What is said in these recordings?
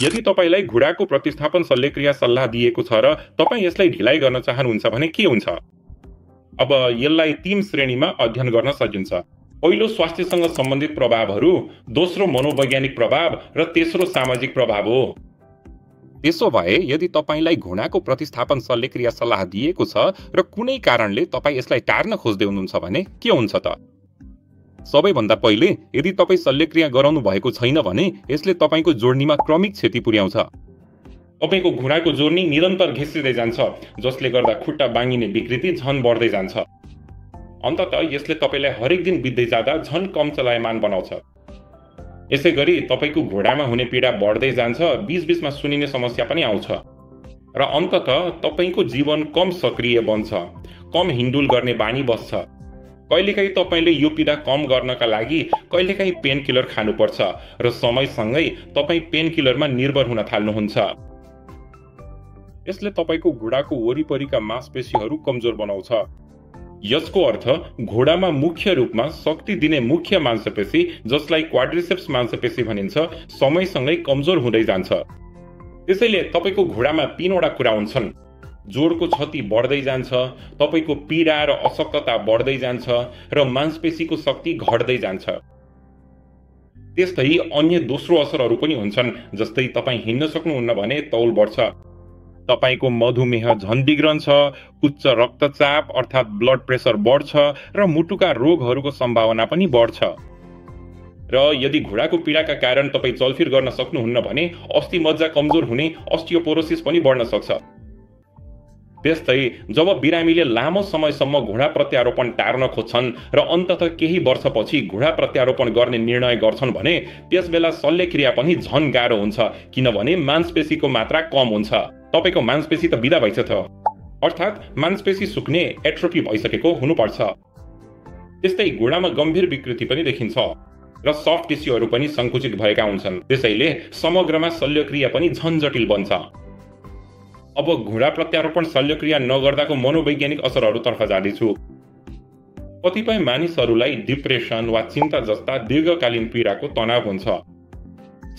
यदि तपाईलाई घुँडाको प्रतिस्थापन शल्यक्रिया सल्लाह दिएको छ र तपाईँ यसलाई ढिलाइ गर्न चाहनुहुन्छ भने के हुन्छ? अब यसलाई 3 श्रेणीमा अध्ययन गर्न सकिन्छ। पहिलो स्वास्थ्यसँग सम्बन्धित प्रभावहरू, दोस्रो मनोवैज्ञानिक प्रभाव र तेस्रो सामाजिक प्रभाव हो। त्यसो भए यदि तपाईलाई घुँडाको प्रतिस्थापन शल्यक्रिया सल्लाह दिएको छ र कुनै कारणले तपाईँ यसलाई टार्न खोज्दै हुनुहुन्छ भने के हुन्छ त? सबैभन्दा पहिले यदि तपाईँ शल्यक्रिया गराउनु भएको छैन भने यसले तपाईको जोड्नीमा क्रमिक क्षति पुर्याउँछ। तपाईको घुँडाको जोड्नी निरन्तर घिस्रिँदै जान्छ, जसले गर्दा खुट्टा बाङ्गिने विकृति झन बढ्दै जान्छ। अन्ततः यसले तपाईलाई हरेक दिन बित्दै जाँदा झन कम चलायमान बनाउँछ। यसैगरी तपाईको घुँडामा हुने पीडा बढ्दै जान्छ, बीचबीचमा सुनिने समस्या पनि आउँछ र अन्ततः तपाईको जीवन कम सक्रिय बन्छ, कम हिँडुल गर्ने बानी बस्छ। कहिलेकाहीँ तपाईले यो पीडा कम गर्नका लागि कहिलेकाहीँ पेन किलर खानुपर्छ र समयसँगै तपाईँ पेन किलरमा निर्भर हुन थाल्नुहुन्छ। यसले तपाईको घुँडाको वरिपरिका मांसपेशीहरू कमजोर बनाउँछ। यसको अर्थ घुँडामा मुख्य रूपमा शक्ति दिने मुख्य मांसपेशी, जसलाई क्वाड्रिसेप्स मांसपेशी भनिन्छ, समयसँगै कमजोर हुँदै जान्छ। त्यसैले तपाईको घुँडामा 3 वटा कुरा हुन्छन्। जोडको क्षति बढ्दै जान्छ, तपाईको पीडा र अशक्तता बढ्दै जान्छ र मांसपेशीको शक्ति घट्दै जान्छ। त्यस्तै अन्य दोस्रो असरहरू पनि हुन्छन्, जस्तै तपाईँ हिँड्न सक्नुहुन्न भने तौल बढ्छ, तपाईको मधुमेह झन बिग्रन्छ, उच्च रक्तचाप अर्थात् ब्लड प्रेसर बढ्छ र मुटुका रोगहरूको सम्भावना पनि बढ्छ। र यदि घुँडाको पीडाका कारण तपाईँ चलफिर गर्न सक्नुहुन्न भने अस्ति मज्जा कमजोर हुने अस्टियोपोरोसिस पनि बढ्न सक्छ। त्यस्तै जब बिरामीले लामो समयसम्म घुँडा प्रत्यारोपण टार्न खोज्छन् र अन्ततः केही वर्षपछि घुँडा प्रत्यारोपण गर्ने निर्णय गर्छन् भने त्यसबेला शल्यक्रिया पनि झन गाह्रो हुन्छ, किनभने मांसपेशीको मात्रा कम हुन्छ। तपाईको मांसपेशी त बिदा भइसक्यो त, अर्थात् मांसपेशी सुक्ने एट्रोफी भइसकेको हुनुपर्छ। त्यस्तै घुँडामा गम्भीर विकृति पनि देखिन्छ र सफ्ट टिस्युहरू पनि संकुचित भएका हुन्छन्। त्यसैले समग्रमा शल्यक्रिया पनि झन जटिल बन्छ। अब घुँडा प्रत्यारोपण शल्यक्रिया नगर्दाको मनोवैज्ञानिक असरहरूतर्फ जाँदैछु। कतिपय मानिसहरूलाई डिप्रेसन वा चिन्ता जस्ता दीर्घकालीन पीडाको तनाव हुन्छ।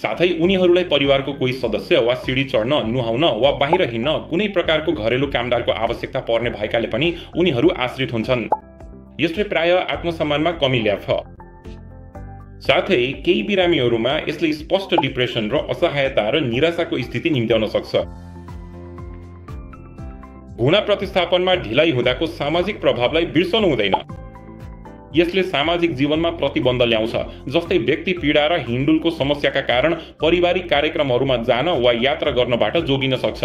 साथै उनीहरूलाई परिवारको कोही सदस्य वा सिडी चढ्न, नुहाउन वा बाहिर हिँड्न कुनै प्रकारको घरेलु कामदारको आवश्यकता पर्ने भएकाले पनि उनीहरू आश्रित हुन्छन्। यसले प्राय आत्मसम्मानमा कमी ल्याउँछ। साथै केही बिरामीहरूमा यसले स्पष्ट डिप्रेसन र असहायता र निराशाको स्थिति निम्त्याउन सक्छ। घुँडा प्रतिस्थापनमा ढिलाइ हुँदाको सामाजिक प्रभावलाई बिर्सनु हुँदैन। यसले सामाजिक जीवनमा प्रतिबन्ध ल्याउँछ, जस्तै व्यक्ति पीडा र हिँडुलको समस्याका कारण पारिवारिक कार्यक्रमहरूमा जान वा यात्रा गर्नबाट जोगिन सक्छ।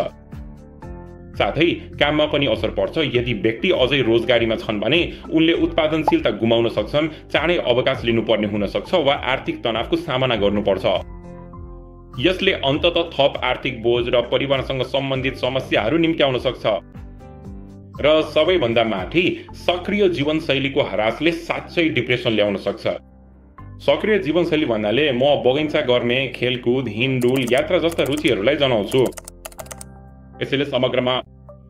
साथै काममा पनि असर पर्छ। यदि व्यक्ति अझै रोजगारीमा छन् भने उनले उत्पादनशीलता गुमाउन सक्छन्, चाँडै अवकाश लिनुपर्ने हुन सक्छ वा आर्थिक तनावको सामना गर्नुपर्छ। यसले अन्ततः थप आर्थिक बोझ र परिवारसँग सम्बन्धित समस्याहरू निम्त्याउन सक्छ। र सबैभन्दा माथि सक्रिय जीवनशैलीको ह्रासले साँच्चै डिप्रेसन ल्याउन सक्छ। सक्रिय जीवनशैली भन्नाले म बगैँचा गर्ने, खेलकुद, हिँडुल, यात्रा जस्ता रुचिहरूलाई जनाउँछु। यसैले समग्रमा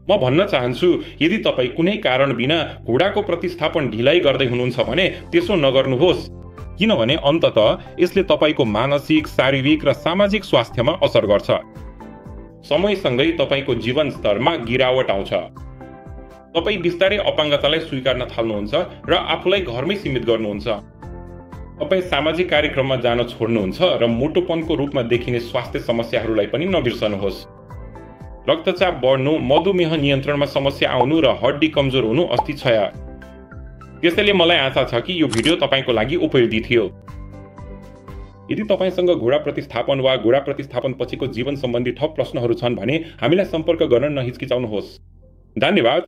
म भन्न चाहन्छु, यदि तपाईँ कुनै कारण बिना घुँडाको प्रतिस्थापन ढिलाइ गर्दै हुनुहुन्छ भने त्यसो नगर्नुहोस्, किनभने अन्ततः यसले तपाईको मानसिक, शारीरिक र सामाजिक स्वास्थ्यमा असर गर्छ। समयसँगै तपाईको जीवन स्तरमा गिरावट आउँछ। तपाईँ बिस्तारै अपाङ्गतालाई स्वीकार्न थाल्नुहुन्छ र आफूलाई घरमै सीमित गर्नुहुन्छ। तपाईँ सामाजिक कार्यक्रममा जान छोड्नुहुन्छ र मोटोपनको रूपमा देखिने स्वास्थ्य समस्याहरूलाई पनि नबिर्सनुहोस्। रक्तचाप बढ्नु, मधुमेह नियन्त्रणमा समस्या आउनु र हड्डी कमजोर हुनु अस्ति क्षय। त्यसैले मलाई आशा छ कि यो भिडियो तपाईको लागि उपयोगी थियो। यदि तपाईसँग घुँडा प्रतिस्थापन वा घुँडा प्रतिस्थापन पछिको जीवन सम्बन्धी थप प्रश्नहरू छन् भने हामीलाई सम्पर्क गर्न नहिचकिचाउनुहोस्। धन्यवाद।